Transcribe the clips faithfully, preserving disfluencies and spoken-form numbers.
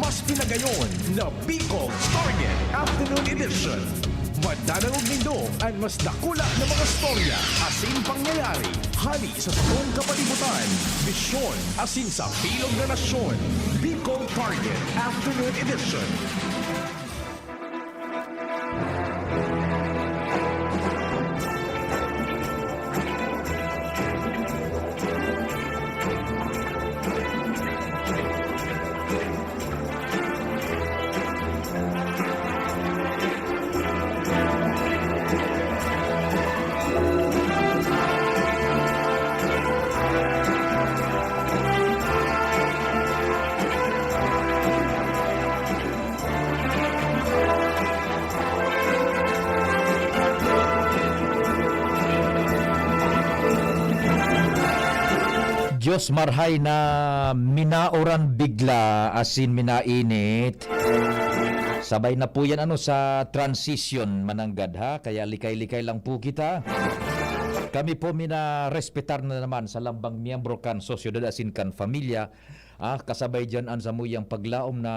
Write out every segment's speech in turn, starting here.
Mas pinagayon na Bicol Target Afternoon Edition. Madadangog nindo an mas dakula na mga storya asin pangyayari hali sa satong kapalibutan, bisyon asin sa bilog na nasyon. Bicol Target Afternoon Edition. Diyos marhay na minauran bigla asin minainit. Sabay na po yan, ano, sa transition mananggad, ha? Kaya likay-likay lang po kita. Kami po minarespetar na naman sa lambang miyembro kan sosyedad asin kan pamilya. Ah, kasabay diyan an samuyang paglaom na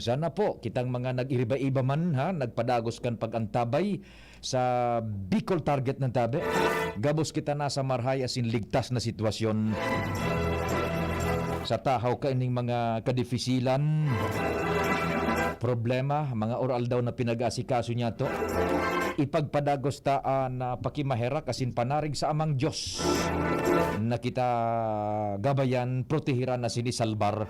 sana po kitang mga nag-iriba-iba man, ha, nagpadagos kan pag-antabay sa Bicol Target na tabi. Gabos kita nasa marhay asin ligtas na sitwasyon. Sa tahaw kaining mga kadifisilan, problema, mga or-aldaw na pinag-aasikaso niyato, ipagpadagos ta an, ah, pakimaherak asin panarig sa Amang Dios na kita gabayan, protehiran asin isalbar.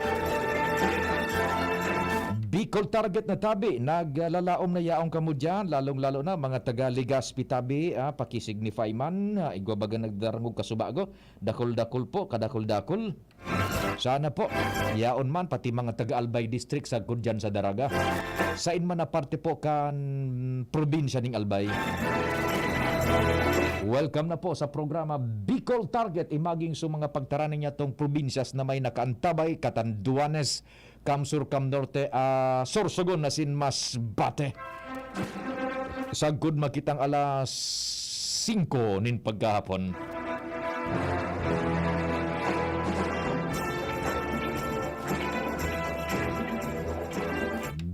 Bicol Target na tabi, naglalaom na yaon kamo diyan, lalong-lalo na mga taga Legazpi tabi, ah, paki-signify man, ah, igwa baga nagdarangog kasubago, dakul-dakul po, kadakul-dakul. Sana po, yaon man, pati mga taga Albay District, sagkod dyan sa Daraga. Sain man na parte po kan probinsya ning Albay. Welcome na po sa programa Bicol Target, imaging sa mga pagtaraning niya tong probinsyas na may nakaantabay, Catanduanes, Cam Sur, Cam Norte, ah, Sorsogon asin Masbate. Sagkod makitang alas singko nin pagkahapon.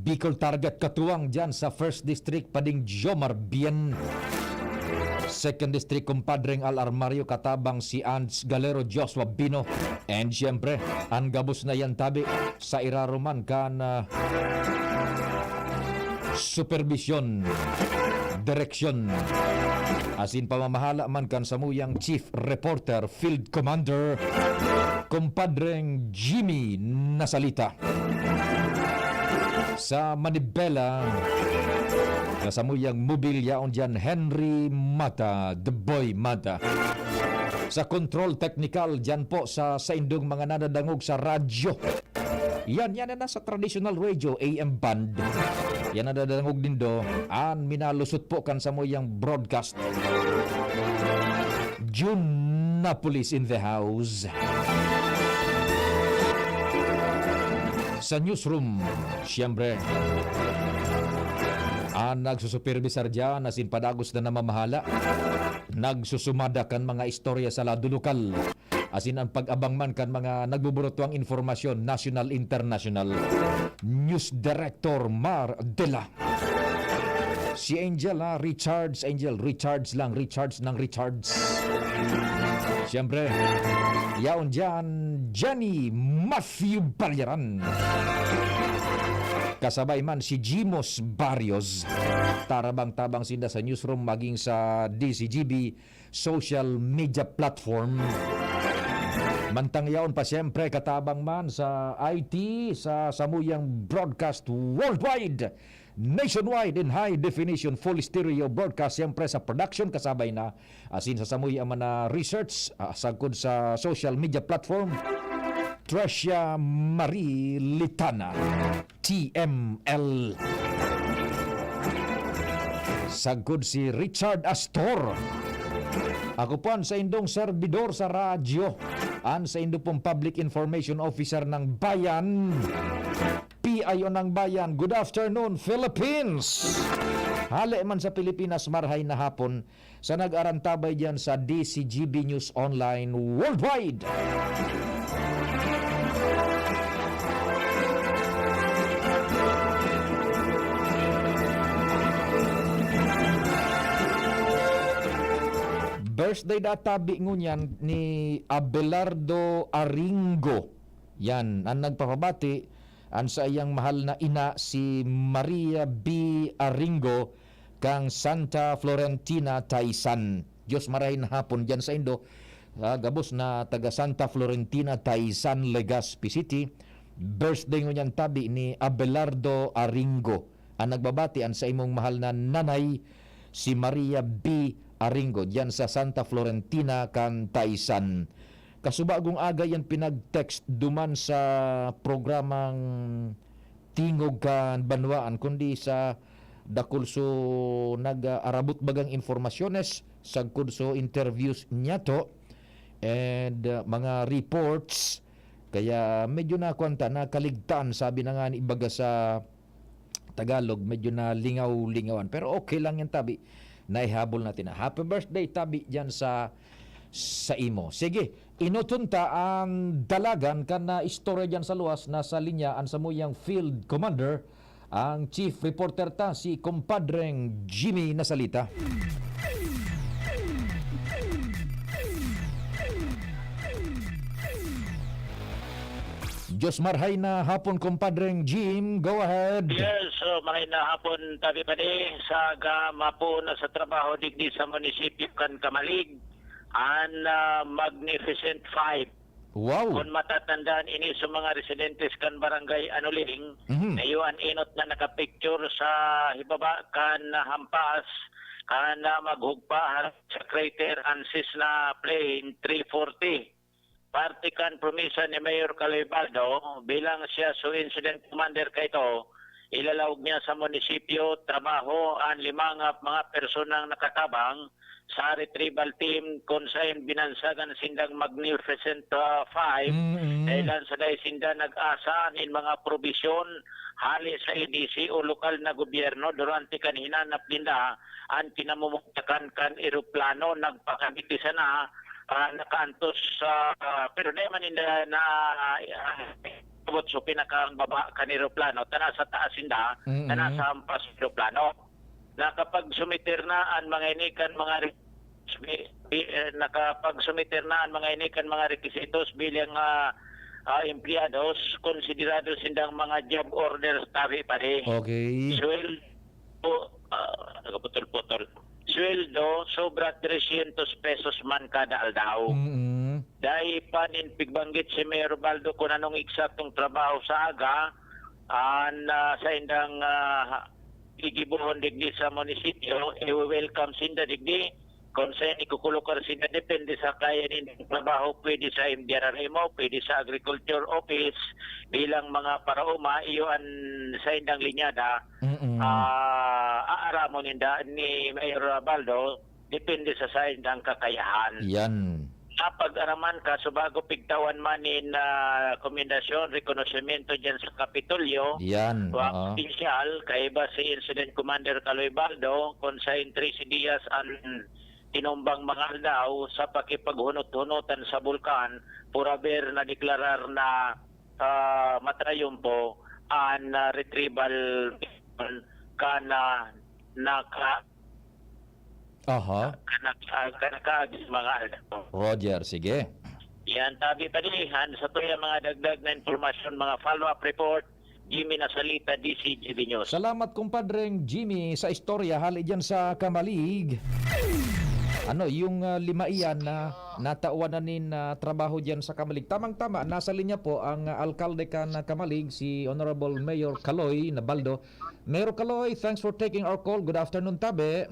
Bicol Target katuwang dyan sa First District, Pading Jomar Bien. Second District, Compadreng Al Armario, katabang si Ans Galero, Joshua Bino. And siyempre, an gabos na yan tabi sa irarom man kan, ah, superbisyon, direksyon, asin pamamahala man kan samuyang chief reporter, field commander, Compadreng Jimmy Nasalita. Sa manibela, sa samuyang mobil, yaon diyan Henry Mata, The Boy Mata. Sa control technical, diyan po sa saindong mga nadadangog sa radyo. Yan, yan na nasa traditional radio, A M band. Yan nadadangog nindo. An minalusot po kan samuyang broadcast. Jun Napolis in the house. Sa newsroom, siyempre, an nagsusupervisar diyan, asin padagos na namamahala, nagsusumada kan mga istorya sa lado lokal, asin an pag-abang man kan mga nagbuburutuang impormasyon, nasyonal, internasyonal. News Director Mar Dela. Si Angel, ha, recharge, Angel, recharge lang, recharge ng recharge. Siyempre, yaon diyan, Johnny Matthew Balyaran. Kasabay man si Jimos Barrios. Tarabang-tabang sinda sa newsroom maging sa D C G B social media platform. Mantang yaon pa, siyempre, katabang man sa I T, sa samuyang broadcast worldwide, nationwide in high definition, full stereo broadcast, siyempre, sa production, kasabay na, asin sa samuya man na research, ah, sagkod sa social media platform, Tricia Marie Litana. T M L. Sagkod si Richard Astor. Ako po an saindong serbidor sa radyo, an saindo pong Public Information Officer ng Bayan, P I O ng Bayan. Good afternoon, Philippines! Hale man sa Pilipinas, marhay na hapon, sa nag-arantabay diyan sa D C G B News Online Worldwide. Birthday da tabi ngunyan ni Abelardo Aringo. Yan, ang nagpapabati, ang saiyang mahal na ina, si Maria B. Aringo, kang Santa Florentina, Taisan. Diyos marahay na hapon diyan sa indo, ah, gabos na taga Santa Florentina, Taisan, Legazpi City. Birthday ngunyan tabi ni Abelardo Aringo. Ang nagbabati, ang sa imong mahal na nanay, si Maria B. Aringo, diyan sa Santa Florentina, kan Taisan. Kasubagong aga yan pinag-text duman sa programang Tingog kan Banwaan, kundi sa dakul so nag-aarabot bagang informasyones, sagkod so interviews niyato, and, uh, mga reports. Kaya medyo nakuwan ta, nakaligtaan, sabi na nga ni ibaga sa Tagalog, medyo nalingaw-lingawan. Pero okay lang yan, tabi. Naihabol natin na. Happy birthday, tabi, dyan sa, sa imo. Sige, inoton ta ang dalagan kan na istorya dyan sa luwas. Nasa linya ang samuyang field commander, ang chief reporter ta, si Compadreng Jimmy Nasalita. Diyos marhay na hapon, Compadreng Jim. Go ahead. Yes, so, marhay na hapon, Tabi Padi. Sa aga, mapuno sa trabaho digdi sa munisipyo kan Camalig, an, ah, Magnificent Five. Wow. Kun matatandaan ini sa mga residentes kan Barangay Anuling, Mhm. na iyo an enot na nakapicture sa hibaba kan hampas, kan, ah, maghugpa harong sa crater an Cessna Plane three forty. Parte kan promesa ni Mayor Caloy Baldo, bilang siya so incident commander kaito, ilalaog niya sa munisipyo trabaho an lima nga mga personang nakatabang sa retrieval team, kun saen binansagan sindang Magnificent, ah, Five, Mm-mm. dahilan sa dai sinda nag-asa nin mga probisyon hali sa E D C o lokal na gobyerno durante kan hinanap ninda an kinamumugtakan kan eroplano. Nagpakabiti sana, ah, nakaantos sa, ah, pero dai man ninda na, ah, abot sa pinakababa kan eroplano, tana sa taas sinda, Mm-mm. tana sa hampas sa eroplano. Nakapagsumiter na an mga ini kan mga re-, bi-, bi-, eh, nakapagsumiter na an mga ini kan mga requisitos bilang, ah, ah, empleyados, konsiderado sindang mga job orders, Tabi Padi. Okay. Sweldo, ah, nagaputol-putol. Sweldo, sobra trescientos pesos man kada aldaw. Mm-mm. Dai pa nin pigbanggit si Mayor Baldo kun anong eksaktong trabaho sa aga, an, ah, saindang, ah, gigibohon digdi sa munisipyo, i-welcome sinda digdi. Kun saen ikukulokar sinda, depende sa kaya nindang trabaho, pwede sa M D R R M o pwede sa agriculture office bilang mga paraoma, iyo an saindang linyada. Mm-mm. Ah, aaramon ninda ni Mayor Baldo, depende sa saindang kakayahan. Yan. Napag-araman ka, subago pigtawan man nin, ah, komendasyon, rekonosimento diyan sa Kapitolyo, Yan, wa oo. Opisyal, kaiba si Incident Commander Caloy Baldo, kun saen trese diyas an tinumbang mga aldaw sa pakipaghunot-hunotan sa bulkan, por haber nadeklarar na, ah, matrayumpo an, ah, retrieval mission kan, ah, naka-, Aha. kan naka-, kan nakaagis mga aldaw. Roger, sige. Yan, Tabi Padi, an satuya mga dagdag na impormasyon, mga follow-up report, Jimmy Nasalita, D C G B News. Salamat, kumpadreng Jimmy, sa istorya hali diyan sa Camalig. Ano, yung, ah, lima iyan na natawan na nin, ah, trabaho diyan sa Camalig. Tamang-tama, nasa linya po ang, ah, alkalde kan, ah, Camalig, si Honorable Mayor Caloy Nabaldo. Mayor Caloy, thanks for taking our call. Good afternoon, tabi.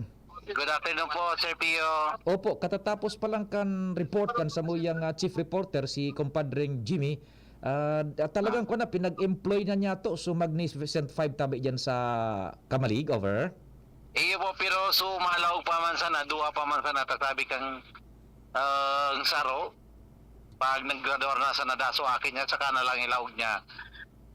Good afternoon po, Sir Pio. Opo, katatapos pa lang kan report kan samuyang, ah, chief reporter, si kumpadreng Jimmy. Ah, talagang Ah. kuwan na, pinag-employ na niya to. So, Magnificent Five tabi dyan sa Camalig, over? Iyo po, pero so, malaog pa man sana, duwa pa man sana, ta sabi kang, ah, ang saro, pag naggraduar na sana da, so akin niya, saka na lang ilaog niya.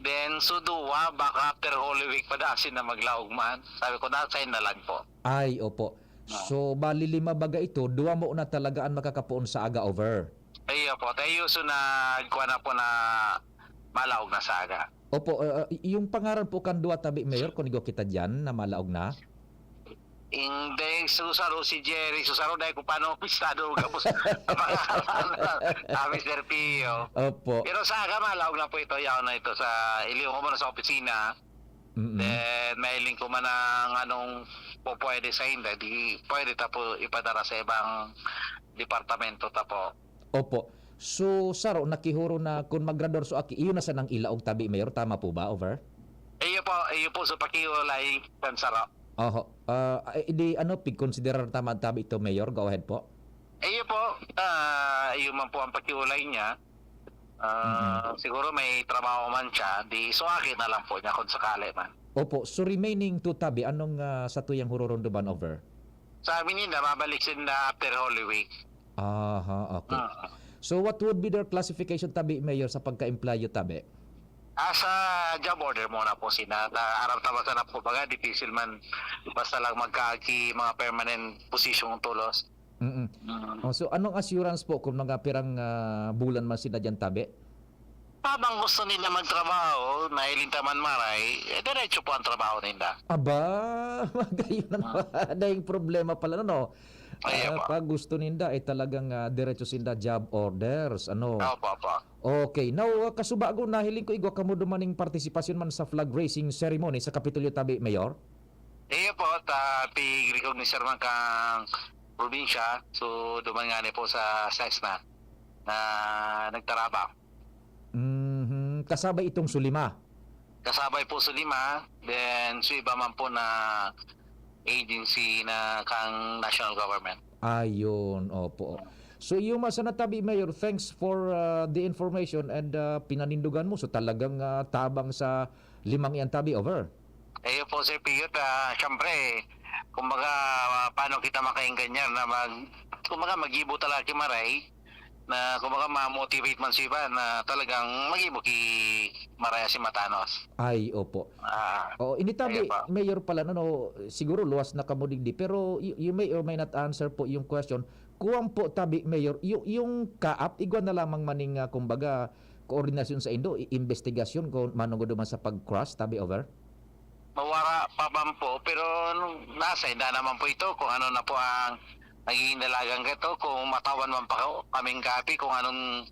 Then, so duwa, baka after Holy Week pa da, asin na maglaog man. Sabi ko, "Na-assign na lang po." Ay, opo. Ah. So, bali lima baga ito, duwa mo na talaga ang makakapoon sa aga, over? Iyo po. Tayo, so nagkuha na po na malaog na sa aga. Opo, ah, ah, y-, yung pangaran po kan duwa tabi, Mayor, kung igwa kita diyan, na malaog na? Inday, susaro si Jerry, susaro dai ko paano pistado gabos. Ah, Mister Pio. Opo. Pero sa aga, malaog na po ito, yaon na ito sa iliw ko muna sa opisina. Mm-mm. Then, mailing ko man ang anong po pwede sa inda, di pwede ta po ipadara sa ibang departamento ta po. Opo. So, saro, nakihuro na kun magrador so aki, iyo na sanang ilaog tabi, Mayor. Tama po ba, over? Iyo po, iyo po sa pakiulay, kan saro. Oho. Ah, eh, di ano, pigkonsiderar ta man tabi ito, Mayor? Go ahead po. Iyo po, ah, iyo man po ang pakiulay niya. Ah, Mm-mm. siguro may trabaho man siya, di so akin na lang po niya kung sakali man. Opo. So, remaining two tabi, anong, ah, sa tuyang hurorondoman, over? Sa amin ninda, mabalik sinda after Holy Week. Aha, okay. Ah. So, what would be their classification tabi, Mayor, sa pagka-employee tabi? Ah, sa job order muna po sina. Ta-, aram ta basta na po baga, difícil man basta lang magkaagi mga permanent position tolos. Mm-mm. Mm. Oh, so, anong assurance po kung mga pirang, ah, bulan man sila diyan tabi? Habang gusto nila magtrabaho, mahiling ta man maray, eh, diretso po ang trabaho ninda. Aba, magayon na Ah. naman. Dahil problema pala, no? Ay, Ah, apa. pag gusto ninda, eh, talagang, ah, diretso sinda job orders, ano? Opo, opo. Okay. Now, ah, kasubago, nahiling ko igwa kamo dumaning partisipasyon man sa flag raising ceremony sa Kapitolyo tabi, Mayor? Iyo po, ta, pi-recognize man kang probinsya, so, duman nga ni po sa SESNA na nagtarabang. Mhm. Kasabay itong Sulima? Kasabay po Sulima, then sa iba man po na agency na kang national government. Ayun, opo. So, iyo man sana tabi, Mayor, thanks for, ah, the information and, ah, pinanindugan mo. So, talagang, ah, tabang sa limang iyan tabi, over. Iyo po, Sir Pio, ta, siyempre, kumbaga, paano kita makainggan yan na mag-, kumbaga, mag-ibo talaga ki Maray, na kumbaga ma-motivate man sa iba na talagang mag-ibo ki Maray si Matanos. Ay, opo. Ah, Oo, ini tabi, ayun po. Mayor pala, no, no, siguro luwas na kamo digdi, pero you, you may or may not answer po yung question. Kuwan po, tabi, Mayor, yung, yung kaap, igwa na lamang maning, ah, kumbaga, koordinasyon sa indo, i-, investigasyon kung manungod naman sa pag-crush, tabi, over? Mawara pa man po, pero nung nasa inda naman po ito kung ano na po ang nagiging dalagan kaito, kung matawan man pa kaming kapi kung anong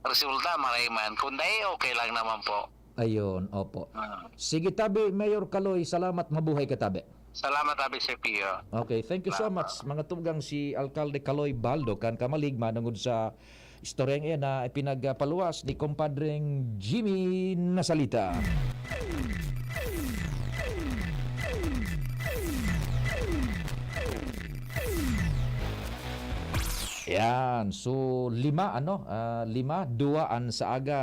resulta, maray man. Kung dai, okay lang naman po. Ayun, opo. Ah. Sige, tabi, Mayor Kaloy, salamat, mabuhay ka, tabi. Salamat, tabi, Sir Pio. Okay, thank you so Salamat. much. Mga tugang, si Alkalde Kaloy Baldo kan Kamalig manungod sa istoryang iyan na ipinagpaluwas ni Kumpadreng Jimmy Nasalita. Yan. So, lima, ano, ah, lima, duwa an sa aga,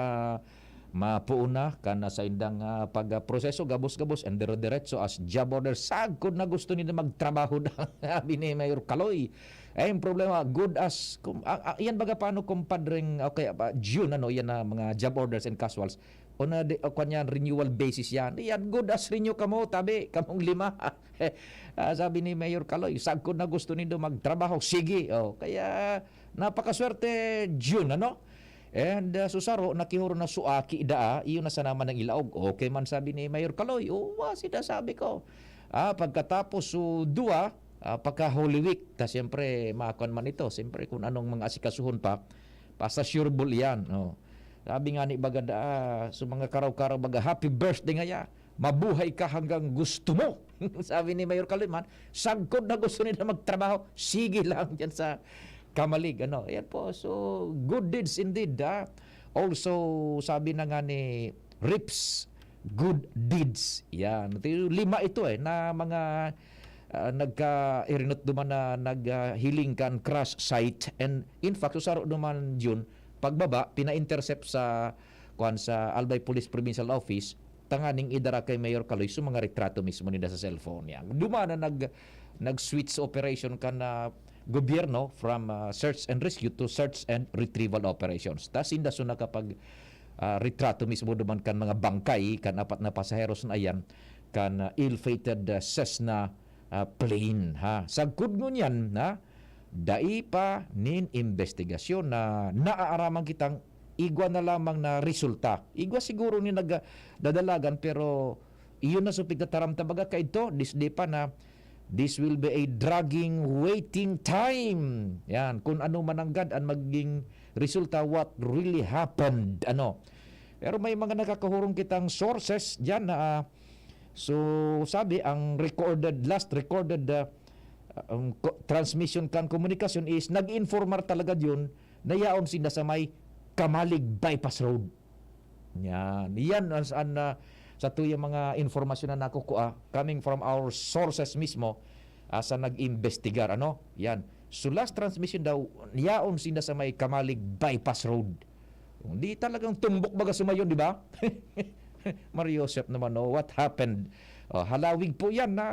mapoon na kan saindang, ah, pagproseso, gabos-gabos, and dire-diretso as job order. Sagkod na gusto nila magtrabaho na, sabi ni Mayor Kaloy. Eh, yung problema, good as, kum-, ah, ah, yan baga paano, kumpadreng, okay, ah, June, ano, yan na mga job orders and casuals. O na, di, o kwan yan, renewal basis yan. Yan, good as renew kamo, tabi, kamong lima. Ah, sabi ni Mayor Kaloy, sagkod na gusto nindo magtrabaho, sige. Oh, kaya, napakaswerte, June, ano? And, ah, susaro, nakihuro na suaki daa, iyo na sana man ang ilaog. Okay man, sabi ni Mayor Kaloy. Oo, ah, sida, sabi ko. Ah, pagkatapos, so, duwa, ah, pagka Holy Week, ta siyempre, makon man ito. Siyempre, kung anong mga asikasuhon pa, basta sure ball yan. Oh. Sabi nga ni Bagada, ah, sa mga karaw-karaw, baga, "Happy birthday ngaya. Mabuhay ka hanggang gusto mo." Sabi ni Mayor Kaloy man, sagkod na gusto nila magtrabaho. Sige lang dyan sa Kamalig, ano. Yan po. So, good deeds indeed, ah. Also, sabi na nga ni Rips, good deeds. Yan. Ito yung lima ito, eh, na mga, ah, nagka-irinot duman na naghiling kan crash site. And in fact, susaro duman yun, pagbaba, pina-intercept sa, kuwan, sa Albay Police Provincial Office, tanganing idara kay Mayor Kaloy sa mga retrato mismo nila sa cellphone niya. Duman na nag-, nag-switch operation kan, ah, gobyerno from, ah, search and rescue to search and retrieval operations. Ta sinda so nakapag, ah, retrato mismo duman kan mga bangkay kan apat na pasaheros na iyan kan, ah, ill-fated, ah, Cessna, ah, plane, ha. Sagkod ngunyan, ha, dai pa nin imbestigasyon na naaaraman kitang igwa na lamang na resulta. Igwa siguro ni nagdadalagan, pero iyon na so pigtataram ta baga kaidto, disde pa na This will be a dragging waiting time. Yan, kung ano mananggad ang magiging resulta, what really happened, ano. Pero may mga nakakahurong kitang sources diyan na, ah, so, sabi, ang recorded, last recorded, ah, um, co-, transmission kan komunikasyon is nag-informal talaga yun na yaon sinda sa may Kamalig Bypass Road. Yan. Yan ang, ang, ah, sa tuyang mga informasyon na nakukuha coming from our sources mismo, ah, sa nag-imbestigar, ano? Yan. So, last transmission daw, yaon sinda sa may Kamalig Bypass Road. Hindi talagang tumbok baga sumayon, di ba? Mario Joseph naman, oh, what happened? Oh, halawig po yan na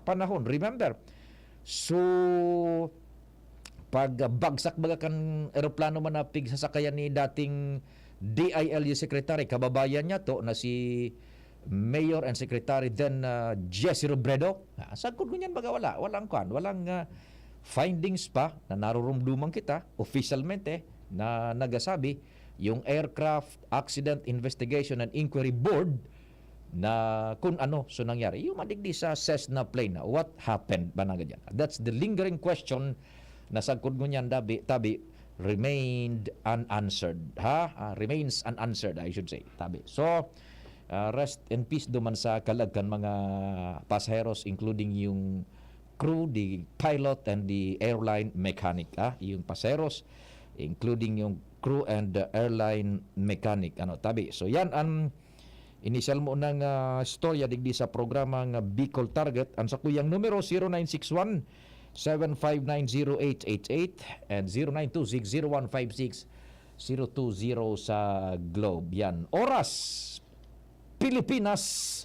panahon. Remember, so, pag, ah, bagsak baga kan eroplano man na pigsasakayan ni dating D I L G secretary, kababayan niya to na si Mayor and Secretary then, ah, Jesse Robredo. Ah, sagkod ngunyan baga wala, walang kwan, walang, ah, findings pa na narurumduman kita officialmente na nagasabi yung Aircraft Accident Investigation and Inquiry Board na kung ano so nangyari. Yung madigdi sa Cessna plane na, what happened ba na ganyan? That's the lingering question na sagkod ngunyan dabi, tabi, remained unanswered. Ha? Ah, remains unanswered, I should say. Tabi. So, ah, rest in peace duman sa kalag kan mga pasaheros, including yung crew, the pilot, and the airline mechanic. Ah, yung pasaheros, including yung crew and the airline mechanic. Ano, tabi. So, yan ang inisyal mo ng, ah, istorya digdi sa programa nga Bicol Target. Ang sakuyang numero, zero nine six one, seven five nine zero eight eight eight and zero nine two six zero one five six zero two zero sa Globe. Yan. Oras, Pilipinas,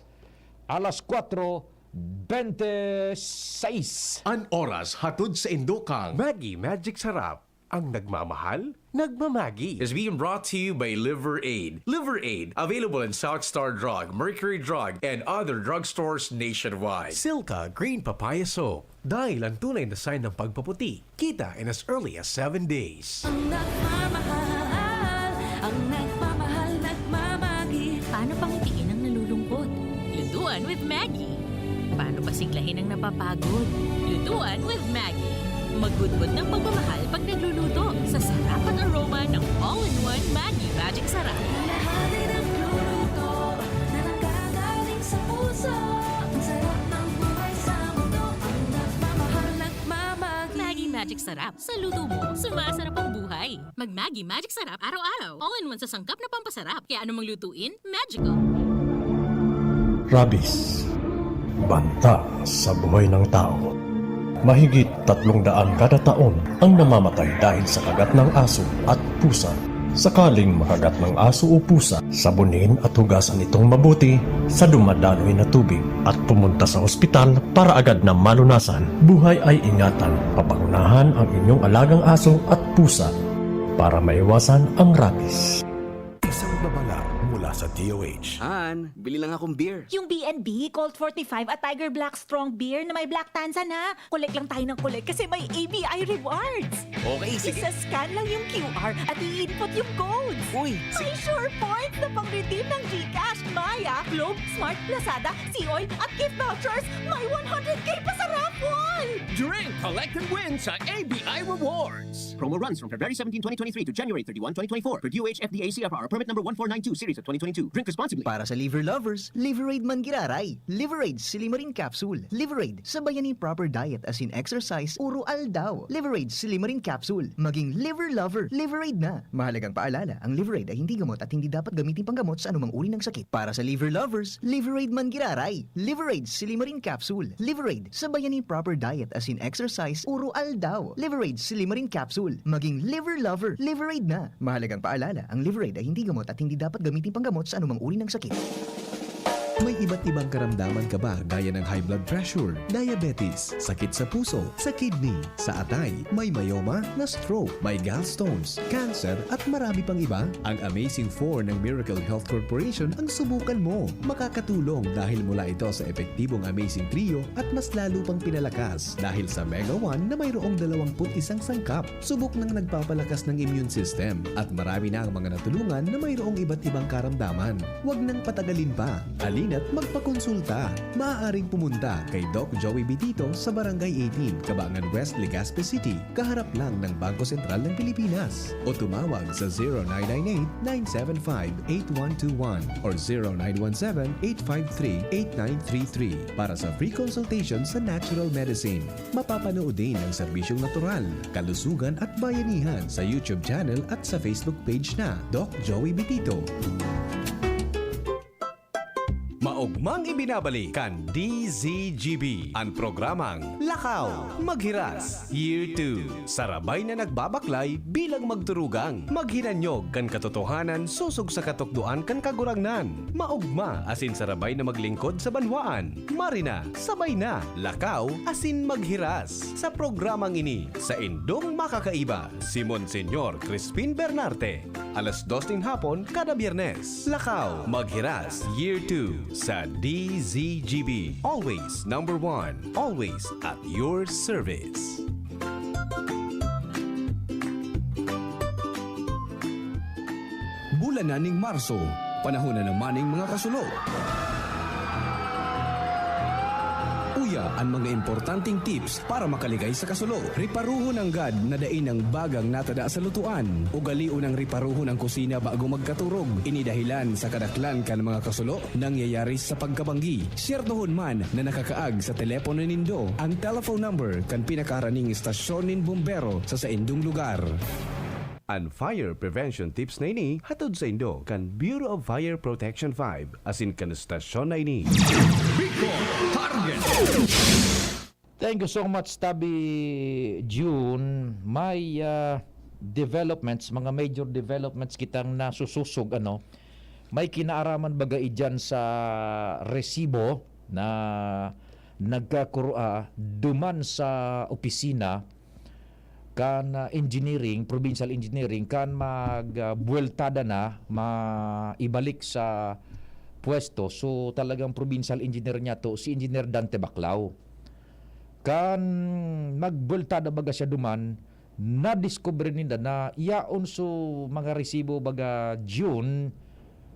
alas kwatro bente seis. An oras hatod sa indokang Maggi Magic Sarap. Ang nagmamahal, nagmamagi. Is being brought to you by Liver Aid. Liver Aid, available in South Star Drug, Mercury Drug, and other drugstores nationwide. Silka Green Papaya Soap. Dahil ang tunay na sign ng pagpaputi, kita in as early as seven days. Ang nagmamahal, ang nagmamahal, nagmamagi. Paano pangitiin ang nalulungkot? Lutuan with Maggi. Paano pasiglahin ang napapagod? Lutuan with Maggi. Magudbod ng pagmamahal pag nagluluto sa sarap at aroma ng all-in-one Maggi Magic Sarap. Mahali nagluluto na nanggagaling sa puso. Ang sarap ng buhay sa mundo. Ang nagmamahal, nagmamagi. Maggi Magic Sarap. Sa luto mo, sumasarap ang buhay. Mag Maggi Magic Sarap araw-araw. All-in-one sa sangkap na pampasarap. Kaya anumang lutuin, magical. Rabies. Banta sa buhay ng tao. Mahigit tatlong daan kada taon ang namamatay dahil sa kagat ng aso at pusa. Sakaling makagat ng aso o pusa, sabunin at hugasan itong mabuti sa dumadaloy na tubig at pumunta sa ospital para agad na malunasan. Buhay ay ingatan. Papangunahan ang inyong alagang aso at pusa para maiwasan ang rabies. Isang babala mula sa D O H. Han, bili lang akong beer. Yung B and B, Colt forty-five at Tiger Black Strong Beer na may Black Tanzan, ha? Collect lang tayo ng collect kasi may A B I rewards. Okay, sige. Isa-scan lang yung Q R at i-input yung codes. Uy, sige. May sure points na pang-redeem ng GCash, Maya, Globe, Smart, Lazada, Seaoil at gift vouchers. May one hundred K pa sa raffle! Drink, collect, and win sa A B I Rewards. Promo runs from February seventeen, twenty twenty-three to January thirty-one, twenty twenty-four per D O H F D A C F R permit number one four nine two series of twenty twenty-two. Drink responsibly. Para sa liver lovers, Liverade man giraray. Liverade Silimarin Capsule. Liverade sa Bayanihan Proper Diet, as in exercise, uro aldaw. Liverade Silimarin Capsule. Maging liver lover, Liverade na. Mahalagang paalala, ang Liverade ay hindi gamot at hindi dapat gamitin panggamot sa anumang uri ng sakit. Para sa liver lovers, Liverade man giraray. Liverade Silimarin Capsule. Liverade sa Bayanihan Proper Diet, as in exercise, uro aldaw. Liverade Silimarin Capsule. Maging liver lover, Liverade na. Mahalagang paalala, ang Liverade ay hindi gamot at hindi dapat gamitin panggamot sa anumang uri ng sakit. May iba't ibang karamdaman ka ba, gaya ng high blood pressure, diabetes, sakit sa puso, sa kidney, sa atay, may myoma, na-stroke, may gallstones, cancer, at marami pang iba? Ang Amazing Four ng Miracle Health Corporation ang subukan mo. Makakatulong dahil mula ito sa epektibong Amazing Trio at mas lalo pang pinalakas dahil sa Mega One na mayroong dalawampu't isang sangkap. Subok nang nagpapalakas ng immune system at marami na ang mga natulungan na mayroong iba't ibang karamdaman. Huwag nang patagalin pa. Halika at magpakonsulta. Maaaring pumunta kay Doc Joey Bitito sa Barangay eighteen, Kabangan West, Legazpi City, kaharap lang ng Bangko Sentral ng Pilipinas. O tumawag sa zero nine nine eight, nine seven five, eight one two one or zero nine one seven, eight five three, eight nine three three para sa free consultation sa natural medicine. Mapapanood din ang serbisyong natural, kalusugan at bayanihan sa YouTube channel at sa Facebook page na Doc Joey Bitito. Maogmang ibinabalik kan D Z G B an programang Lakaw, Maghiras, Year two. Sarabay na nagbabaklay bilang magturugang maghinanyog kan katotohanan sosog sa katukdoan kan Kagurangnan. Maogma asin sarabay na maglingkod sa banwaan. Marina, sabay na, lakaw asin maghiras. Sa programang ini, saindong makakaiba, si Monseñor Crispin Bernarte. Alas dos nin hapon kada Biyernes. Lakaw, Maghiras, Year two sa D Z G B. Always number one. Always at your service. Bulan na ning Marso, panahon na naman ning mga kasulo. Uya an mga importanteng tips para makaligay sa kasulo. Riparuhon nanggad na dai nang bagang natada sa lutuan. Ugalion ang riparuhon ang kusina bago magkaturog. Ini dahilan sa kadaklan kan mga kasulo nangyayari sa pagkabanggi. Syertohon man na nakakaag sa telepono nindo an telephone number kan pinakaharaning estasyon nin bombero sa saindong lugar. An fire prevention tips na ini hatod saindo kan Bureau of Fire Protection five asin kan estasyon na ini. Bicol Target. Thank you so much, Tabi June. May, ah, developments, mga major developments kitang nasusosog, ano. May kinaaraman baga idiyan sa resibo na nagkakuro-, ah, duman sa opisina kan, ah, engineering, provincial engineering, kan mag, ah, buweltada na, maibalik sa pwesto. So, talagang provincial engineer niya to, si Engineer Dante Baclao. Kan magbuweltada baga siya duman, nadiskubre ninda na yaon so mga resibo baga June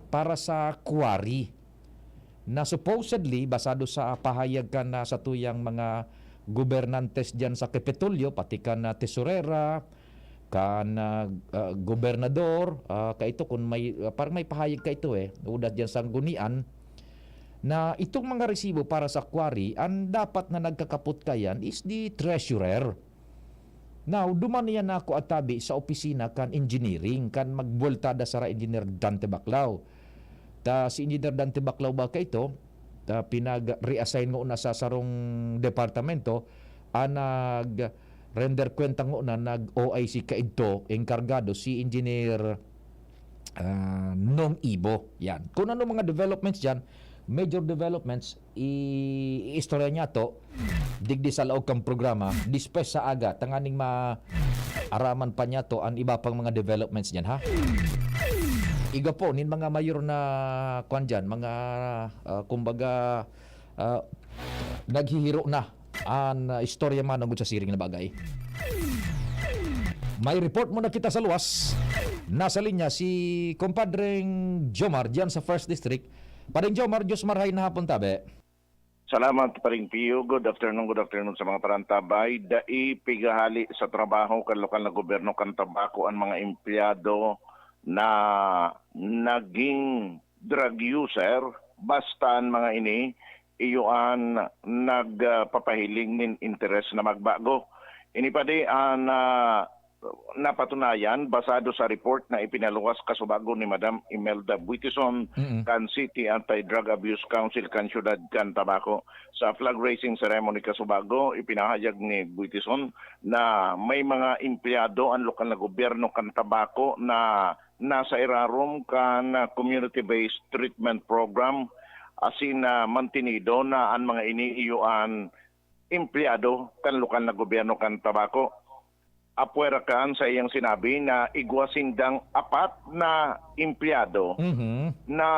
para sa quarry. Na supposedly, basado sa pahayag kan, ah, satuyang mga gobernantes diyan sa Kapitolyo, pati kan, ah, tesorera, kan, ah, ah, gobernador, ah, kaito kun may, ah, parang may pahayag kaito, eh, uda diyan sa sanggunian, na itong mga resibo para sa quarry, ang dapat na nagkakapot kaiyan is the treasurer. Now, duman iyan ako atabi sa opisina kan engineering, kan magbuweltada sara Engineer Dante Baclao. Ta si Engineer Dante Baclao ba kaito, ta pinag-reassign ngona sa sarong departamento, an nag-render kwenta ngona, nag-O I C kaidto, engkargado si Engineer, ah, Nong Ibo. Yan. Kung ano mga developments diyan, major developments, i-, iistorya niya to digdi sa laog kan programa, dispes sa aga, tanganing maaraman pa niya to an iba pang mga developments niyan, ha? Igwa po nin mga mayor na, kwan diyan, mga, ah, kumbaga, ah, naghihiro na an, ah, istorya manongod sa siring na bagay. May report muna kita sa luwas. Nasa linya si Compadreng Jomar diyan sa First District. Padeng Jomar, Diyos marhay na hapon, tabi. Salamat, Paring Pio. Good afternoon, good afternoon sa mga parantabay. Dai pigahali sa trabaho kan lokal na gobyerno kan Tabaco an mga empleyado na naging drug user, basta an mga ini iyo an nagpapahiling nin interes na magbago. Ini pa di an, ah, napatunayan basado sa report na ipinaluwas kasubago ni Madam Imelda Buitison Mm. kan City Anti-Drug Abuse Council kan siyudad kan Tabaco. Sa flag raising ceremony kasubago, ipinahayag ni Buitison na may mga empleyado an lokal na gobyerno kan Tabaco na nasa irarom kan Community-Based Treatment Program, asin na mantinido na an mga ini iyo an empleyado kan lokal na gobyerno kan Tabaco. Apwera kan sa iyang sinabi na igwa sindang apat na empleyado Mhm. na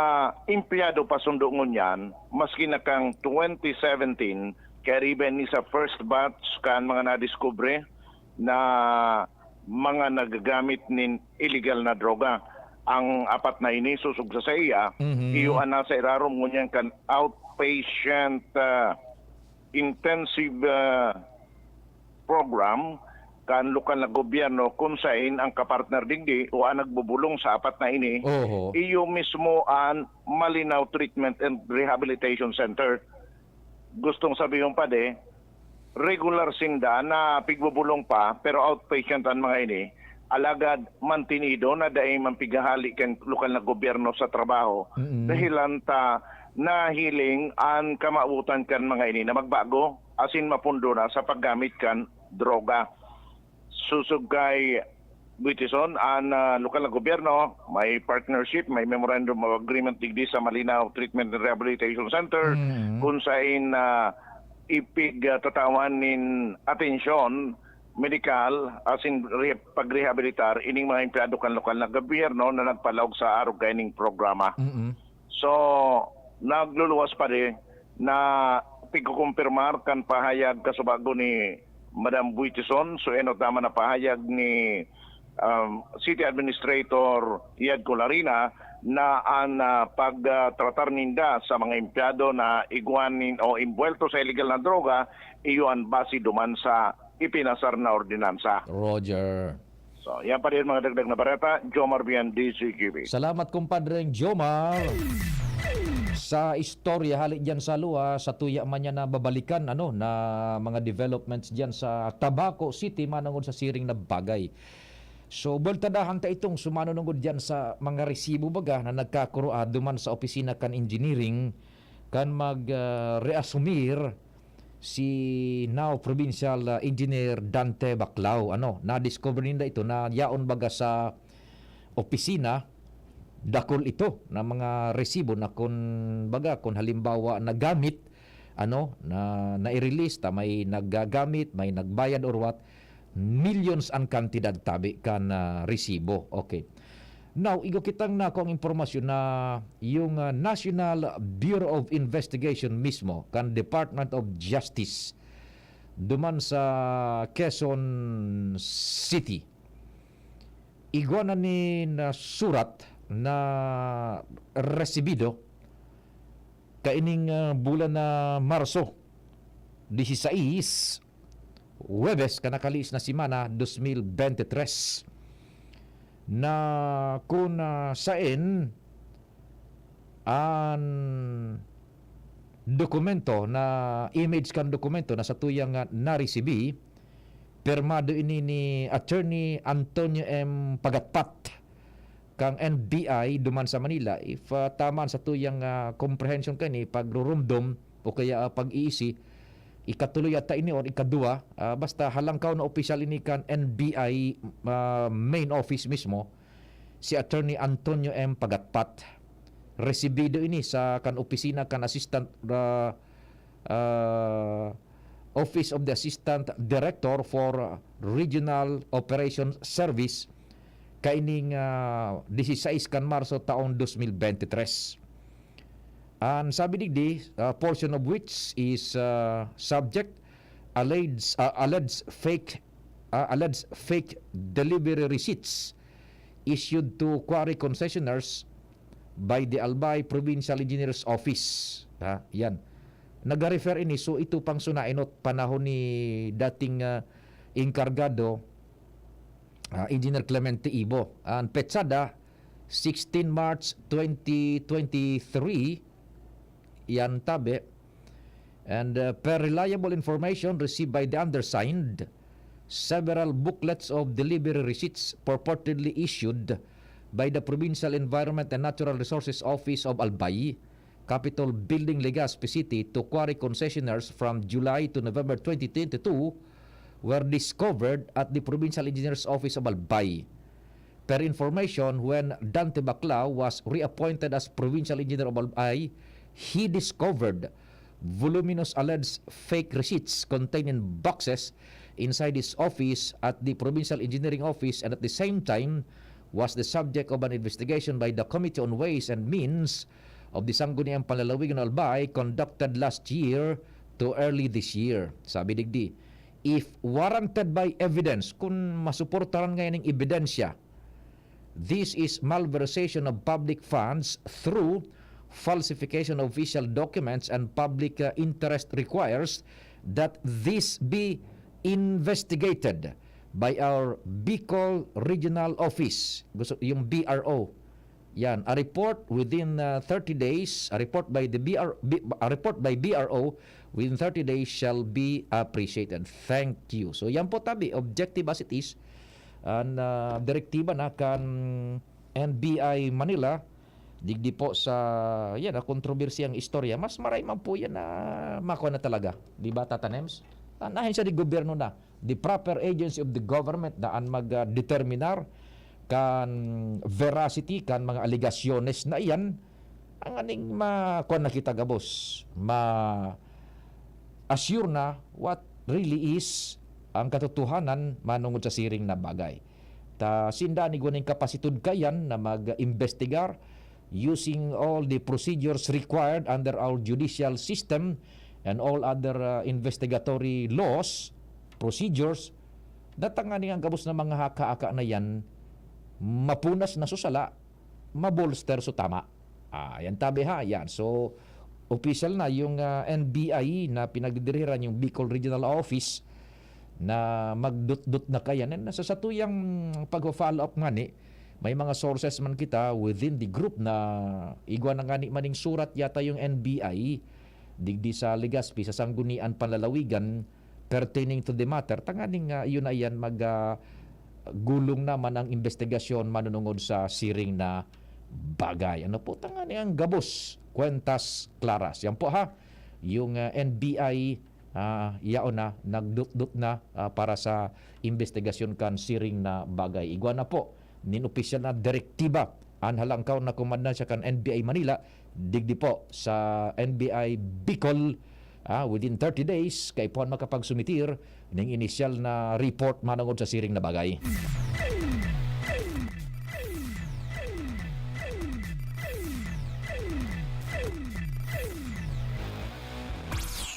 empleyado pa sundo ngunyan, maski na kan twenty seventeen, kaya riben ni sa first batch kan mga nadiskubre na mga nagagamit nin illegal na droga. ang apat na ini sosog sa saiya, Mhm. iyo an nasa irarom ngunyan kan outpatient, ah, intensive, ah, program kan lokal na gobyerno, kun sain ang kapartner digdi o ang nagbubolong sa apat na ini, Oho. iyo mismo an Malinao Treatment and Rehabilitation Center. Gustong sabihon, padi, regular sinda na pigbubolong pa, pero outpatient an mga ini. Alagad mantinido na dai man pighahali kan lokal na gobyerno sa trabaho. Mm. Dahilan ta nahiling an kamawotan kan mga ini na magbago, asin mapundo na sa paggamit kan droga. Sosog kay Buitison, an, ah, lokal na gobyerno may partnership, may Memorandum of Agreement digdi sa Malinao Treatment and Rehabilitation Center, Mm. kun sain, ah, ipig, ah, tatawan nin atensyon medikal asin re-, pagrehabilitar ining mga empleyado kan lokal na gobyerno na nagpalaog sa arog kaining programa. Mm. So, nagluluwas pa rin na pigkukumpirmar kan pahayag kasubago ni Madam Buitison, so enot naman na pahayag ni, um, City Administrator Iad Colarina na an, ah, pagtratar ninda sa mga empleyado na igwa nin o imbuwelto sa iligal na droga, iyo an base duman sa ipinasar na ordinansa. Roger. So, yan pa rin mga dagdag na bareta. Jomar Bian, D Z G B. Salamat, kumpadreng Jomar. Sa istorya, hali dyan sa luwa, sa tuya man niya na babalikan, ano, na mga developments dyan sa Tabaco City, manungod sa siring na bagay. So, buwelta dahan ta itong sumanunungod dyan sa mga resibo baga na nagkakuro, ah, duman sa opisina kan engineering, kan mag, ah, reasumir si now Provincial, ah, Engineer Dante Baclao. Ano, na-discover ninda ito na yaon baga sa opisina, dakul ito na mga resibo na kun baga, kun halimbawa nagamit, ano, na nai-release ta may naggagamit, may nagbayad or what, millions ang kantidad tabi kan, ah, resibo. Okay. Now, igwa kitang nako ang impormasyon na yung, ah, National Bureau of Investigation mismo, kan Department of Justice, duman sa Quezon City, igwa na nin surat na resibido kaining, ah, bulan na Marso, dieciséis, Huwebes, kan nakaliis na semana, dos mil bente tres, na kun, ah, saen an dokumento na, image kan dokumento na satuyang, ah, naresibi, pirmado ini ni Attorney Antonio M. Pagatpat kan N B I duman sa Manila. If, ah, tama an satuyang, ah, comprehension kaini, pagrurumdom o kaya, ah, pag-iisi, ikatulo yata ini or ikaduwa, ah, basta halangkaw na opisyal ini kan N B I, ah, main office mismo, si Attorney Antonio M. Pagatpat. Resibido ini sa kan opisina kan Assistant, ah, ah, Office of the Assistant Director for Regional Operations Service kaining, ah, dieciséis kan Marso taong dos mil bente tres. An sabi digdi, ah, portion of which is, ah, subject alleged, ah, alleged fake, ah, alleged fake delivery receipts issued to quarry concessioners by the Albay Provincial Engineer's Office. Ha, yan. Nag-refer ini, so ito pang sunainot panahon ni dating, ah, enkargado, ah, Engineer Clemente Ibo. Ang petsada, sixteen March twenty twenty-three, yan tabi. And, uh, per reliable information received by the undersigned, several booklets of delivery receipts purportedly issued by the Provincial Environment and Natural Resources Office of Albay, Capitol Building, Legazpi City, to quarry concessioners from July to November twenty twenty-two were discovered at the Provincial Engineer's Office of Albay. Per information, when Dante Baclao was reappointed as Provincial Engineer of Albay, he discovered voluminous alleged fake receipts contained in boxes inside his office at the Provincial Engineering Office, and at the same time was the subject of an investigation by the Committee on Ways and Means of the Sangguniang Panlalawigan o Albay conducted last year to early this year. Sabi digdi, if warranted by evidence, kun masuportaran ngayon ng ebidensya, This is malversation of public funds through falsification of official documents, and public, uh, interest requires that this be investigated by our Bicol Regional Office. Gusto, yung B R O. Yan, a report within, uh, thirty days, a report by the B R, B, a report by B R O within thirty days shall be appreciated. Thank you. So, yan po tabi, objective as it is, an, ah, direktiba na kan N B I Manila, digdi po sa, yan, na kontrobersyang istorya. Mas maray man po yan na makuha na talaga. Di ba, Tata Nems? An ahensya de gobyerno na, the proper agency of the government na an mag, ah, determinar kan veracity kan mga alegasyones na iyan, ang aning makuha na kita gabos, ma-assure na what really is ang katotohanan manungod sa siring na bagay. Ta sinda ni guning kapasitud kayan na mag-imbestigar using all the procedures required under our judicial system and all other, uh, investigatory laws, procedures, na tanganing ang gabos na mga haka-haka na yan, mapunas na susala, mabolster so tama. Ah, yan tabi ha, yan. So, official na yung, ah, N B I na pinagdidirihiran yung Bicol Regional Office na magdutdut na kaya. Na sa satuyang pag-follow up nga ni, may mga sources man kita within the group na igwa na nga ni maning surat yata yung N B I digdi sa Legazpi, sa Sanggunian Panlalawigan, pertaining to the matter. Tanganing, ah, yun na yan, mag, ah, gulong naman ang investigasyon manunungod sa siring na bagay. Ano po, tanganing ang gabos, cuentas claras. Yan po ha, yung, ah, N B I, ah, yaon na, nagdutdut na, ah, para sa investigasyon kan siring na bagay. Igwa na po, nin opisyal na direktiba an halangkaw na komandante kan N B I Manila, digdi po sa N B I Bicol, ah, within thirty days, kaipuhan makapagsumitir ning inisyal na report manungod sa siring na bagay.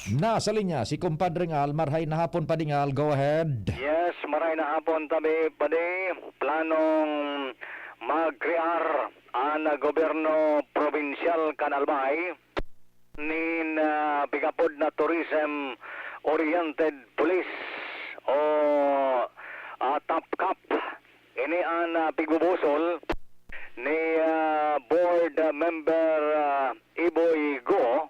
Nasa linya si Kumpadring Al. Marhay na hapon, Pading Al. Go ahead. Yes, maray na hapon tabi, padi. Planong magkrear an gobyerno probinsyal kan Albay nin, ah, pigapod na tourism-oriented police o, ah, TOPCOP. Ini an, ah, pigbubusol ni, ah, board member, ah, Iboy Go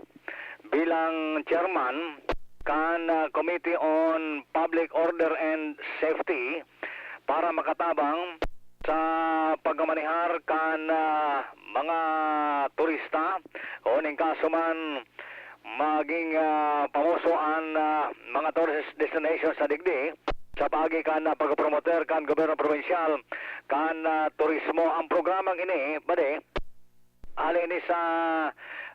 bilang chairman kan, ah, Committee on Public Order and Safety para makatabang sa pagmamanehar kan, ah, mga turista o ning kaso man maging, ah, pamoso an, ah, mga tourist destination sa digdi sa paagi kan, ah, pagpromoter kan gobyerno probinsyal kan, ah, turismo. Ang programang ini, padi, hali ini sa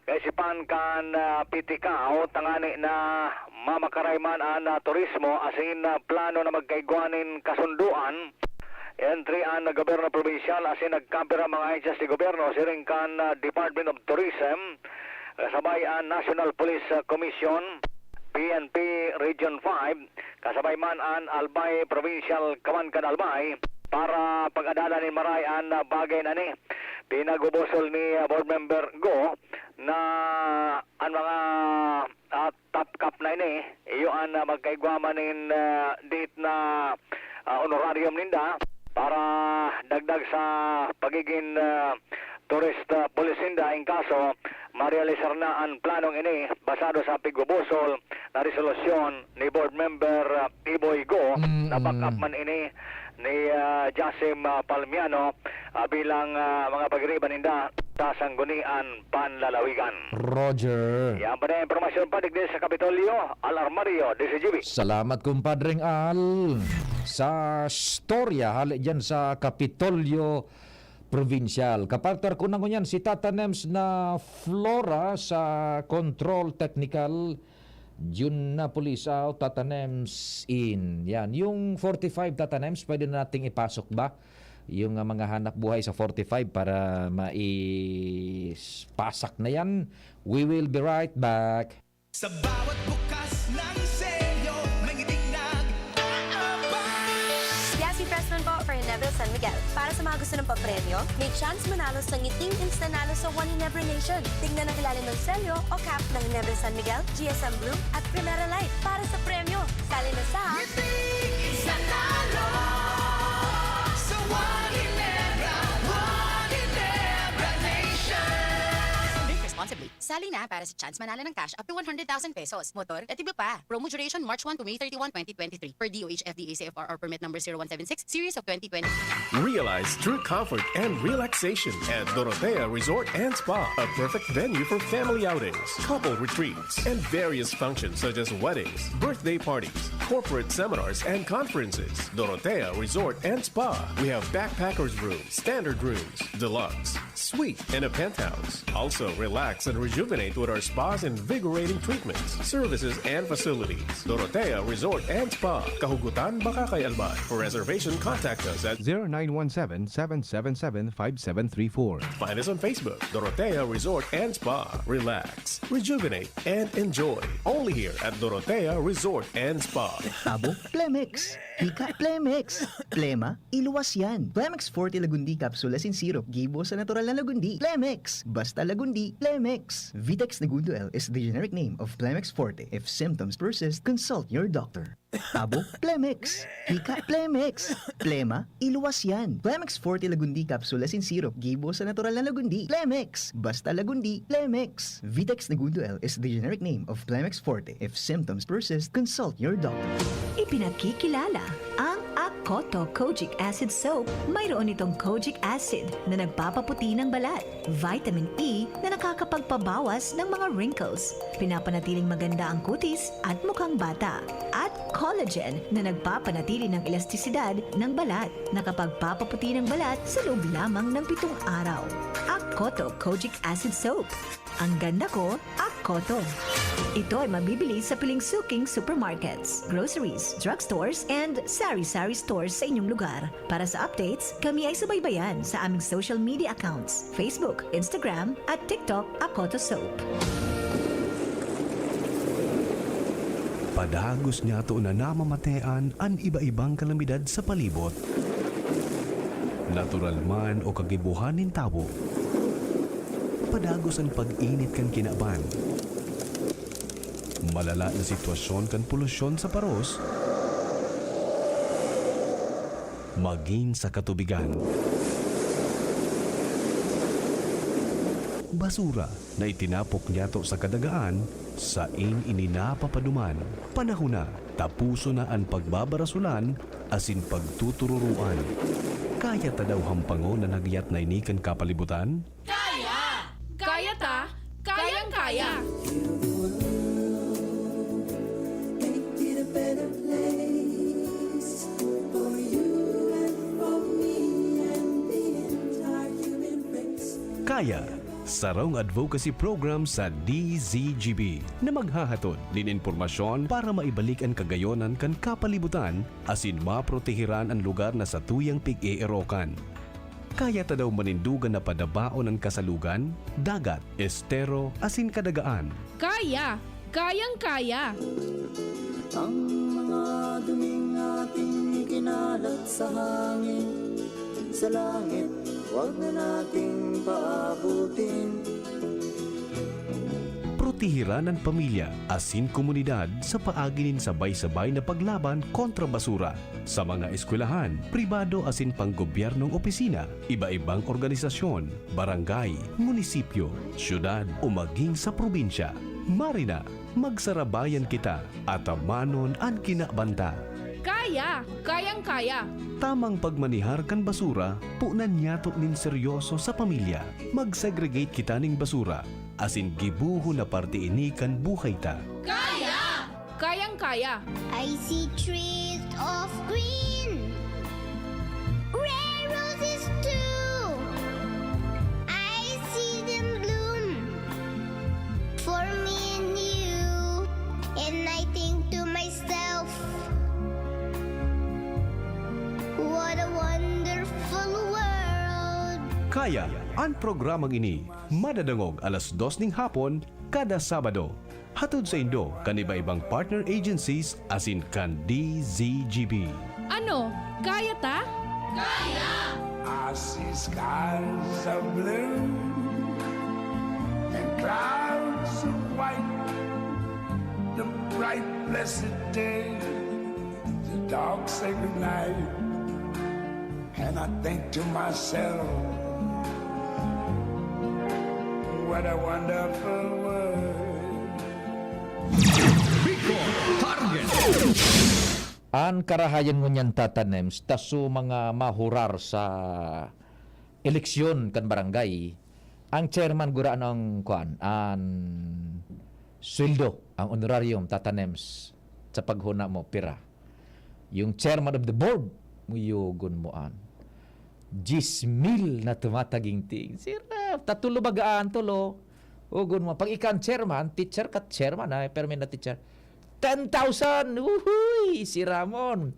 kaisipan kan, ah, P T CAO, tangani na mamakaray man an, ah, turismo, asin, ah, plano na magkaigwa nin kasundoan entre an gobyerno probinsyal asin nagkapira mga ahensyas de gobyerno siring kan, ah, Department of Tourism, kasabay an National Police, ah, Commission, P N P Region five, kasabay man an Albay Provincial Kawan kan Albay para pag-adalan nin maray an, ah, bagay na ni. Pinagbubusol ni, ah, Board Member Go na an mga, ah, TOPCOP na ini, iyo an, ah, magkaigwa man nin, ah, date na, ah, honorarium ninda para dagdag sa pagigin, ah, tourist, ah, police ninda in kaso marealisar na an planong ini basado sa pigbubusol na resolusyon ni Board Member, ah, Iboy Go, na Mm-mm. back up man ini ni, ah, Jasim, ah, Palmiano, ah, bilang, ah, mga pagiriba ninda sa Sanggunian Panlalawigan. Roger. Yan pa na impormasyon pa digdi sa Kapitolyo, Al Armario, D C G B. Salamat, Kumpadring Al. Sa storya, hali dyan sa Kapitolyo Provincial. Kapartner ko na ngunyan si Tata Nems na Flora sa Control Technical. Jun na pulis out, Tata Nems in. Yan. Yung forty-five, Tata Nems, pwede na nating ipasok ba? Yung, ah, mga hanap buhay sa forty-five para maipasak na yan. We will be right back. Sa bawat bukas ng selyo, may ngiting nag-aabang. Yasi Fresman po for Neville San Miguel. Para sa mga gusto ng papremyo, may chance manalo sa ngiting Instanalo sa One Ginebra Nation. Tingnan ang ilalim ng selyo o cap ng Ginebra San Miguel, G S M Blue at Primera Light para sa premyo. Sali na sa Ngiting Instanalo sa One Ginebra, One Ginebra Nation. Drink responsibly. Sali na para sa chance manalo ng cash up to one hundred thousand pesos, motor at iba pa. Promo duration March one to May thirty-one, twenty twenty-three, per D O H F D A C F R R permit number zero one seven six, series of twenty twenty. Realize true comfort and relaxation at Dorotea Resort and Spa, a perfect venue for family outings, couple retreats, and various functions such as weddings, birthday parties, corporate seminars, and conferences. Dorotea Resort and Spa. We have backpackers rooms, standard rooms, deluxe, suite, and a penthouse. Also, relax and rejuvenate with our spa's invigorating treatments, services, and facilities. Dorotea Resort and Spa, Kahugutan, Bacacay, Albay. For reservation, contact us at zero nine one seven, seven seven seven, five seven three four. Find us on Facebook, Dorotea Resort and Spa. Relax, rejuvenate, and enjoy. Only here at Dorotea Resort and Spa. Tabo, Plemex. Hika, Plemex. Plema, iluwas yan. Plemex Forte Lagundi Capsule asin Syrup, gibo sa natural na lagundi. Plemex! Basta lagundi, Plemex! Vitex Negundo L is the generic name of Plemex Forte. If symptoms persist, consult your doctor. Tabo, Plemex! Hika, Plemex! Plema, iluwas yan. Plemex Forte Lagundi Capsule asin Syrup, gibo sa natural na lagundi. Plemex! Basta lagundi, Plemex! Vitex Negundo L is the generic name of Plemex Forte. If symptoms persist, consult your doctor. Ipinakikilala ang Akoto Kojic Acid Soap. Mayroon itong kojic acid na nagpapaputi ng balat, vitamin E na nakakapagpabawas ng mga wrinkles, pinapanatiling maganda ang kutis at mukhang bata, at collagen na nagpapanatili ng elastisidad ng balat, nakapagpapaputi ng balat sa loob lamang ng pitong araw. Akoto Kojic Acid Soap. Ang ganda ko, Akoto. Ito ay mabibili sa piling suking supermarkets, groceries, drugstores, and sari-sari stores sa inyong lugar. Para sa updates, kami ay subaybayan sa aming social media accounts, Facebook, Instagram, at TikTok, Akoto Soap. Padagos niyato na namamatean an iba-ibang kalamidad sa palibot. Natural man o kagibohan nin tawo. Padagos an pag-init kan kinaban. Malala na sitwasyon kan polusyon sa paros, magin sa katubigan. Basura na itinapok niyato sa kadagaan, sain ini napapaduman. Panahon na, tapuson na an pagbabarasolan asin pagtutururoan. Kaya ta daw hampangon an hagyat na ini kan kapalibutan? Kaya! Kaya ta! Kayang-kaya! Make it a better place for you and for me and the entire human race. Kaya, sarong advocacy program sa D Z G B na maghahatod nin impormasyon para maibalik an kagayonan kan kapalibutan asin maprotehiran an lugar na satuyang pig-eerokan. Kaya ta daw manindogan na padabaon an kasalugan, dagat, estero, asin kadagaan. Kaya! Kayang-kaya! Ang mga duming ating ikinalat sa hangin, sa langit, wag na nating paabutin. Protehiran an pamilya asin komunidad sa paagi nin sabay-sabay na paglaban kontra basura sa mga eskwelahan, pribado asin panggobyernong opisina, iba-ibang organisasyon, barangay, munisipyo, syudad o maging sa probinsya. Marina, magsarabayan kita, atamanon an kinabanta. Kaya! Kayang-kaya! Tamang pagmanihar kan basura, punan niyato nin seryoso sa pamilya. Mag-segregate kita nin basura, asin gibohon na parte ini kan buhay ta. Kaya! Kayang-kaya! I see trees of green, rare roses too. I see them bloom for me and you. And I think to myself, what a wonderful world. Kaya, an programang ini madadangog alas dos ning hapon kada Sabado. Hatod saindo kan iba-ibang partner agencies asin kan D Z G B. Ano, kaya ta? I see skies of blue and clouds of white. The bright blessed day, the dark sacred night. And I think to myself, what a wonderful world. Bicol Target. An karahayan ngunyan, Tata Nems, ta su mga mahurar sa eleksyon kan barangay, ang chairman gurano an kuan, an sweldo, ang honorarium, Tata Nems, sa paghona mo, pira? Yung chairman of the board, muyogon mo an diyes mil na tumataginting. Sira, tatulo bagaan, tulo. Ugon mo, pag ikan chairman, teacher ka, chairman ay, permi na teacher. Ten thousand! Uhuy! Si Ramon.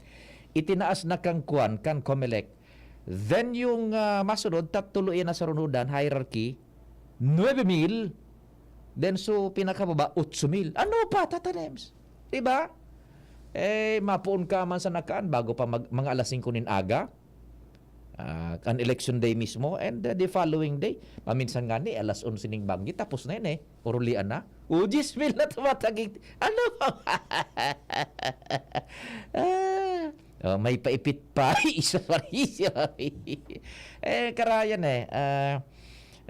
Itinaas na kang kuan, kan Comelec. Then yung ah, masunod, tatulo yan na sa runudan, hierarchy, nuebe mil. Then so, pinakababa, otso mil. Ano pa, Tata Nems? Diba? Eh, mapuon ka man sa nakaan bago pa mag, mga alas singko nin aga. Ah, an election day mismo and uh, the following day. Paminsan nga ni, alas onse ning banggi, tapos na yun eh. Urulian na. O, diyes mil na tumatagig. Ano? ah, oh, may paipit pa. Isa pa rin, isa pa rin. eh, karayan eh. Ah,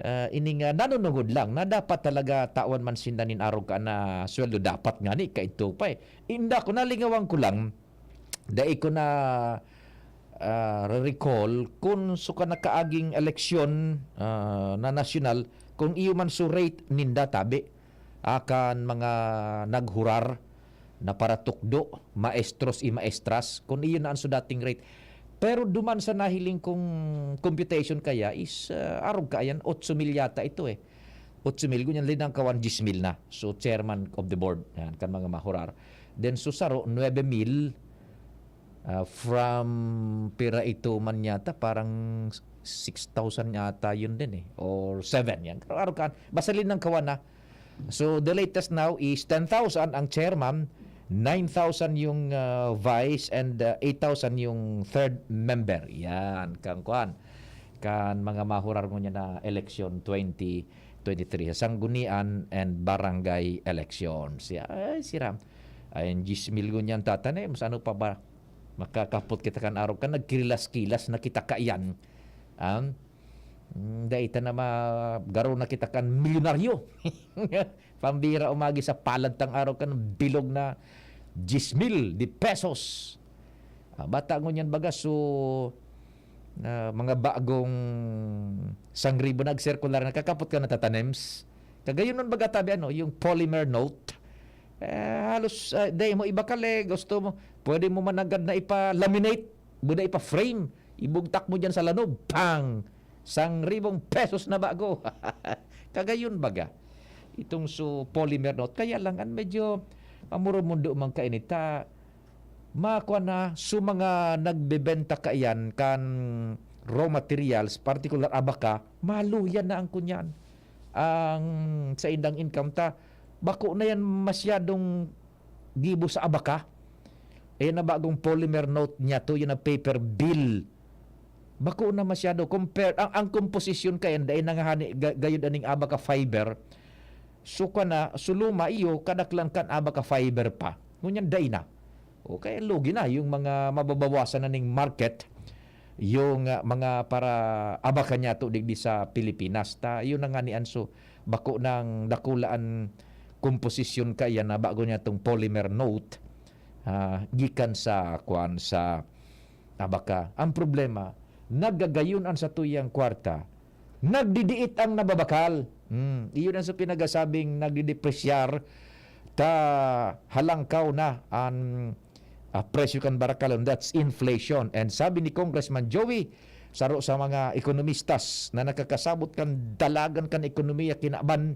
ah, ining uh, nanunungod lang na dapat talaga tawan man sinda nin arog ka na sweldo, dapat nga ni kaidto pa eh. Inda ko, nalingawan ko lang, dai ko na ah, recall kun sa nakaaging eleksyon ah, na nasyonal, kung iyo man su rate ninda tabi akan mga naghurar na paratukdo, maestros y maestras, kun iyo na an su dating rate. Pero duman sa nahiling kong computation kaya is ah, arog ka ayan, otso mil yata ito eh. Otso mil, ngunyan linangkawan, diyes mil na. So, chairman of the board, yan, kan mga mahurar. Then, so saro, nuebe mil, ah, from pira ito man yata, parang six thousand yata yun din eh, or seven, yan. Pero araw ka, basta linangkawan na. So, the latest now is ten thousand ang chairman, nine thousand yung ah, vice, and ah, eight thousand yung third member. Yan, kan kuan. Kan mga mahurar ngunyan na eleksyon twenty twenty-three sa sanggunian and barangay elections. Ya, ay, siram. Ay, diyes mil ngunyan, Tata Nems, ano pa ba? Makakapot kita kan arog ka, nagkirilas-kilas na kita kaiyan. Ang, mm, dai ta na ma-, garo na kita kan milyonaryo. Pambira umagi sa palad tang arog kan bilog na diyes mil de pesos. Ah, bata ngunyan baga, so, ah, mga bagong sangribo nagserkular, nakakapot ka na, Tata Nems. Kagayon nun baga tabi, ano, yung polymer note. Eh, halos, ah, dai mo ibakal eh, gusto mo, pwede mo managad na ipa-laminate, buda ipa-frame, ibugtak mo dyan sa lanob, pang! Sangribong pesos na bago. Kagayon baga. Itong su polymer note. Kaya lang, an medyo mamurumundo man kainita, makwa na su mga nagbebenta kaiyan kan raw materials, particular abaka, maluya na ang kunyan. Ang sa indang income ta, bako na yan masyadong gibo sa abaka. Ayan na bagong polymer note niya to, yun na paper bill. Bako na masyado. Compare, ang, ang komposisyon kaya, dahil nangahani ga- gayud aning abaka fiber, suka na, suluma iyo, kadaklan kan abaka fiber pa. Ngunyan, dai na. O kaya lugi na yung mga mababawasan na ning market, yung ah, mga para abaka niya to digdi sa Pilipinas. Ta, yun na nga ni Anso, bako nang dakulaan komposisyon kaya na bago niya tong polymer note, ah, gikan sa, kuan, sa abaka. Ang problema, naggagayon an satuyang kwarta, nagdidiit ang nababakal. Hmm, iyon ang sa pinagasabing nagdidepresyar ta halangkaw na an ah, presyo kan barakalon. That's inflation. And sabi ni Congressman Joey, saro sa mga ekonomistas na nakakasabot kan dalagan kan ekonomiya kinaban,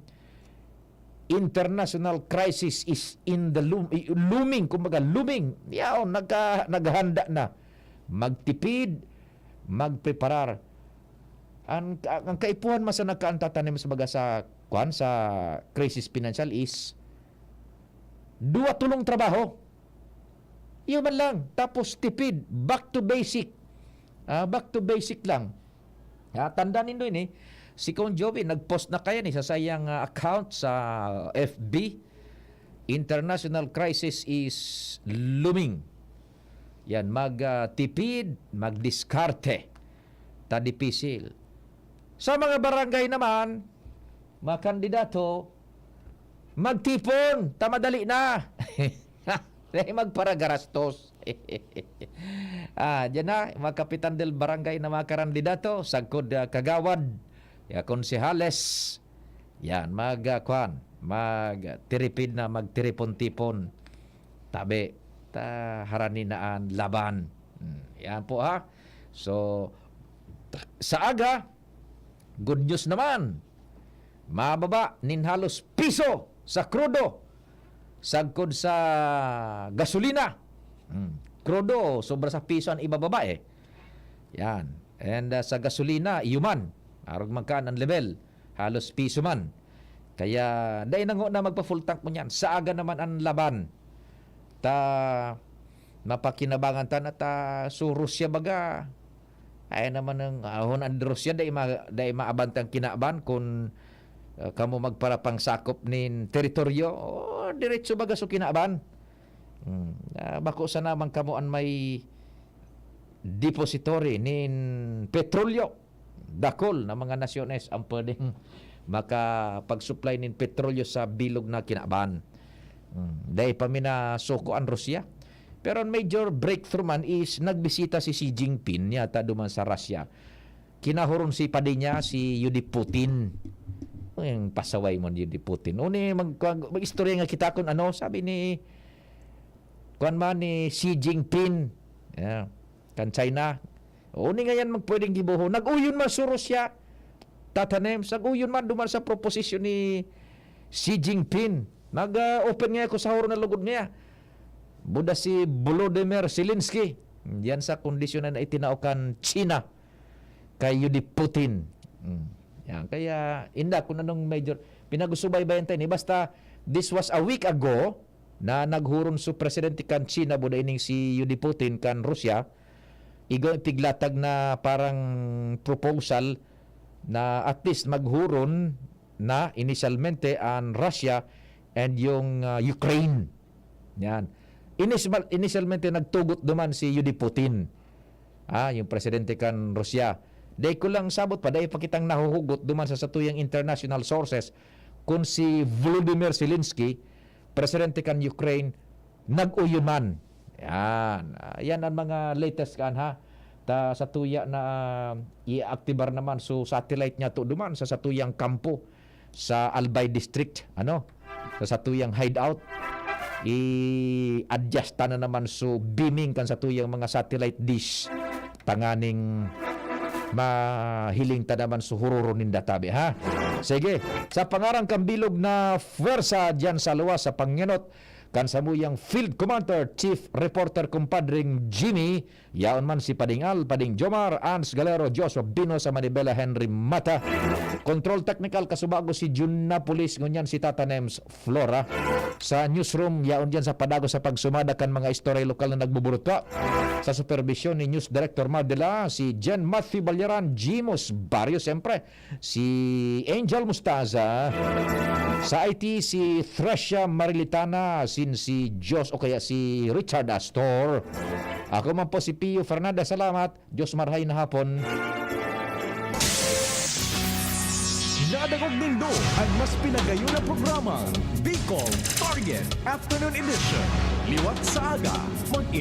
international crisis is in the loom, looming, kumbaga looming. Yaon, nagka, naghanda na. Magtipid, magpreparar. Ang, ang kaipuhan man sa nagkaantatanim sa baga sa, kwan, sa crisis financial is dua tulong trabaho. Iyo man lang. Tapos tipid, back to basic. Ah, back to basic lang. Ah, tanda nindo ini, si Kong Jovi nag-post na kaya ni sa sayang, ah, account sa F B, "International crisis is looming." Yan, mag, ah, tipid, magdiskarte. Ta dipisil. Sa mga barangay naman, mga kandidato, magtipon, ta madali na. Dai magparagarastos. Ah, diyan na, mga kapitan del barangay na mga karandidato, sagkod, ah, kagawad, ya, konsehales. Yan, mag, ah, kwan, magtiripid na, magtiripon-tipon. Tabi, ta harani na an laban. Hmm, yan po, ha. So, sa aga, good news naman. Mababa nin halos piso sa krudo, sagkod sa gasolina. Hmm. Krudo, sobra sa piso an ibababa, eh. Yan. And, ah, sa gasolina, iyo man. Arog man kan an level. Halos piso man. Kaya, dai na ngona magpa-full tank mo niyan. Sa aga naman an laban. Ta, mapakinabangan ta na ta, so Russia baga. Ay naman ang, ah, hon an Russia, dai ma-, dai maabante an kinaban kun, ah, kamo magparapangsakop nin teritoryo. Oh, diretso baga so kinaban. Hmm, ah, bako sana man kamo an may depository nin petrolyo. Dakul na mga nasyones ang pwedeng makapag-supply nin petrolyo sa bilog na kinaban. Hmm, dai pa mi nasuko an Russia. Pero ang major breakthrough man is nagbisita si Xi Jinping yata duman sa Russia. Kinahuron si padi niya, si Yudi Putin. Ang pasaway mo, Yudi Putin. Uni, mag-, mag-, mag-istorya nga kita kun ano, sabi ni, kuwan man, ni Xi Jinping. Yeah. Kan China. Uni nga yan magpwedeng gibohon. Nag-uyon man sa Russia. Tatanem, nag-uyon man duman sa proposisyon ni Xi Jinping. Nag, ah, open nga ako sa horo na lugod niya. Buda si Volodymyr Zelensky. Yan sa kondisyon na itinao kan China kay Yudi Putin. Mm. Yan. Kaya, inda, kung anong major, pinag-usubaybayan tayo ni. Basta, this was a week ago na naghuron su presidente kan China, buda ining si Yudi Putin kan Russia, igwa ipiglatag na parang proposal na at least maghuron na inisyalmente an Russia and yung, ah, Ukraine. Yan. Inismal-, inisyalmente nagtugot duman si Yudi Putin. Ah, yung presidente kan Russia. Dai ko lang sabot pa, dai pa kitang nahuhugot duman sa satuyang international sources kun si Volodymyr Zelensky, presidente kan Ukraine, nag-uyon man. Yan. Ah, yan ang mga latest kan, ha. Ta sa tuya na, ah, i-aktibar naman so satellite niya to duman sa satuyang kampo sa Albay District, ano, sa satuyang hideout. I-adjust ta na naman so beaming kan satuyang mga satellite dish tanganing mahiling ta naman so huroro ninda tabi, ha. Sige, sa pangaran kan bilog na fuwersa diyan sa luwas sa pangenot kan samuyang Field Commander, Chief Reporter, Kumpadring Jimmy, yaon man si Pading Al, Pading Jomar, Ans Galero, Joshua Bino sa Manibela, Henry Mata. Control Technical, kasubago si Jun Napolis, ngunyan si Tata Nems Flora. Sa newsroom, yaon diyan sa padagos sa pagsumada kan mga istorya lokal na nagbuburutwa. Sa superbisyon ni News Director Mardela, si Jen Matthew Balyaran, Jimos Barrio, siyempre, si Angel Mustaza. Sa I T, si Thresha Marilitana, sin si Jos o kaya si Richard Astor. Ako man po si Pio Fernandez. Salamat. Diyos marhay na hapon. Nadangog nindo an mas pinagayon na programang Bicol Target Afternoon Edition. Liwat sa aga, mag